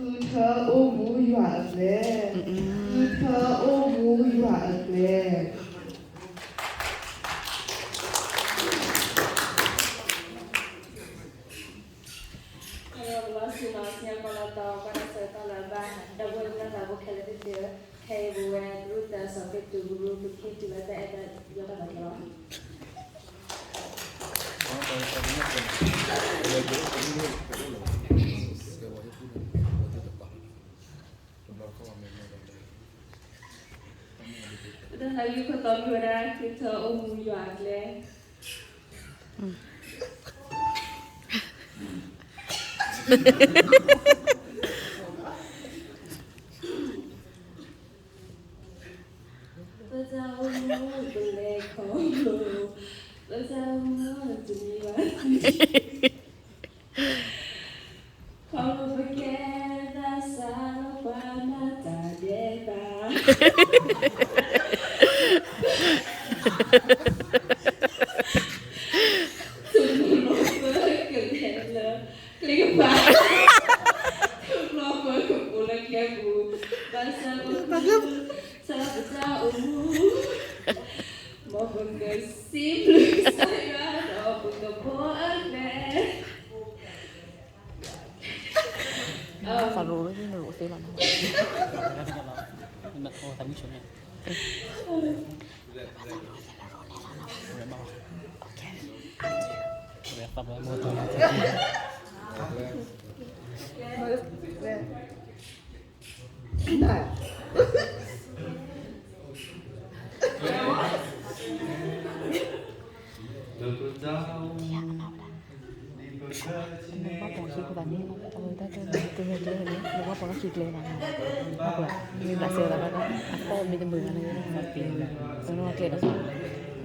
ဃုထၢအိၣ်မူယွၤအကျဲ, ဃုထၢအိၣ်မူယွၤအကျဲ. လီၤဆူနီၤ စံၣ်ညီၣ်ကွီၢ်လီၤတီၤ ကွၢ်တၢ်ဆၢကတီၢ်လၢအဘၣ် ဒီပုၢ်ဝဲၢ်သရၣ်သးဖိခဲလၢာ်သ့ၣ်ဧၢ, ခဲအံၤပဝဲ ကရူၢ်သၢစီၤပ့းတရူး ပကဟ့ၣ်တုၤလၢတၢ်အဲၣ်တၢ်ယီၢ်တၢ်သးလီၤ. ပတၢ်သးဝံၣ်ခိၣ်တီမ့ၢ်ဝဲဒၣ် ဃုထၢအိၣ်မူယွၤအကျဲ. ပတၢ်အိၣ်မူပလဲၤခီဖျိ, ပတၢ်အိၣ်မူတမံၤဘၣ် ခီဖျိပကဲ သးစၢ်လၢပှၤမၤတၢ်ဒဲးဘး, ဆိကမိၣ်လီၤပကလဲၤလၢကျဲကပၤ, ဆိကမိၣ်ပကပိာ်လၢကျဲပူၤ, ဘၣ်ဆၣ်ပ ဆၢပတၢ်အိၣ်မူ, မ်ပကစံးဘျုးကစၢ်ယွၤဒီးပကဘိအကျဲ. သးရိၤလၢနရိၤသ့လီၤနီၤ. ဘၣ်ပိာ်ခံကပၤန့ၣ် အဝဲတၢ်တဲန့ၣ် တမ့ၢ်ကျဲန့ၣ် နဘၣ်ပိာ်လီၢ်ခံကျဲဘၣ်န့ၣ် ဘၣ်ပိာ်လီၢ် မ့ၢ်ဘၣ်စဲလီၤဘၣ်ဒီး အသီၣ်မ့ၢ်တမုာ်ဘၣ်န့ၣ် ပှၤပ့ၤန့ၣ် ပနီၢ်ကျဲဒီး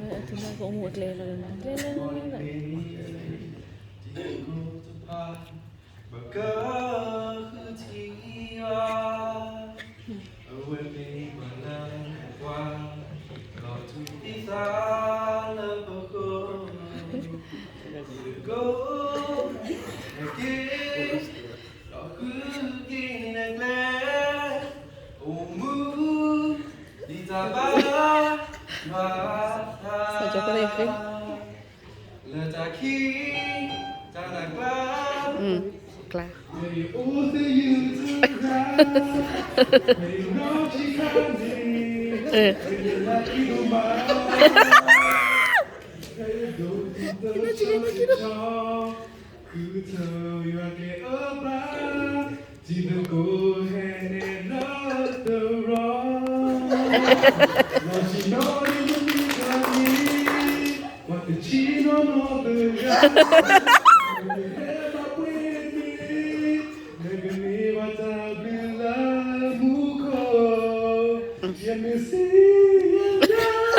အထူၣ်နီၢ်ကအိၣ်မူအကျဲလီၤ ကျဲလၢ ပကဃုထံၣ်ဘၣ် အဝဲမ့ၢ်ပှၤလၢပှၤ ဒီးထူၣ်သံသးလၢပဃိ ယကအိၣ်က့ၤ ဒီးဃုက့ၤနကျဲ အိၣ်မူ ဒ်တၢ်ဘၣ်ယွၤ လၢတၢ်ခံး တၢ်နၢ်ကျါ ကျါ တံၤသကိးဟဲနဲၣ်လၢသရိာ် လီၤဆံနီၤန့ၣ်မ့ၢ်တၢ်န့ၣ် ပှၤတဆံနီၤနီၤတဂၤ နကဟဲဘၣ်ပှ့ၤန့ၣ် နကမ့ၢ်ဘၣ်တၢ်ဘျုးလၢမူခိၣ် ယမ့ၢ်စံးယဲဒၣ်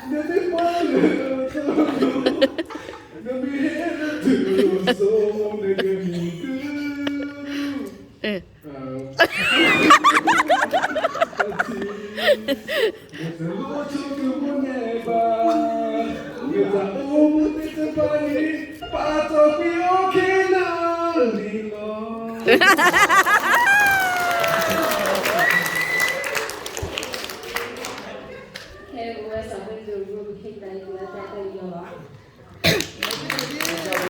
နမ့ၢ်ပှၤလၢသရိာ် နမ့ၢ်ဟဲလၢသရိာ်စိ နကမ့ၢ်ဒု နတလိၣ်ဆိကမိၣ်နဲၣ်ဘၣ်, နတၢ်အိၣ်မူသ့ၣ်တဖၣ်န့ၣ် ပာ်ထီၣ်ကွံာ်အီၤခဲလၢာ်န့ၣ်လီၤ.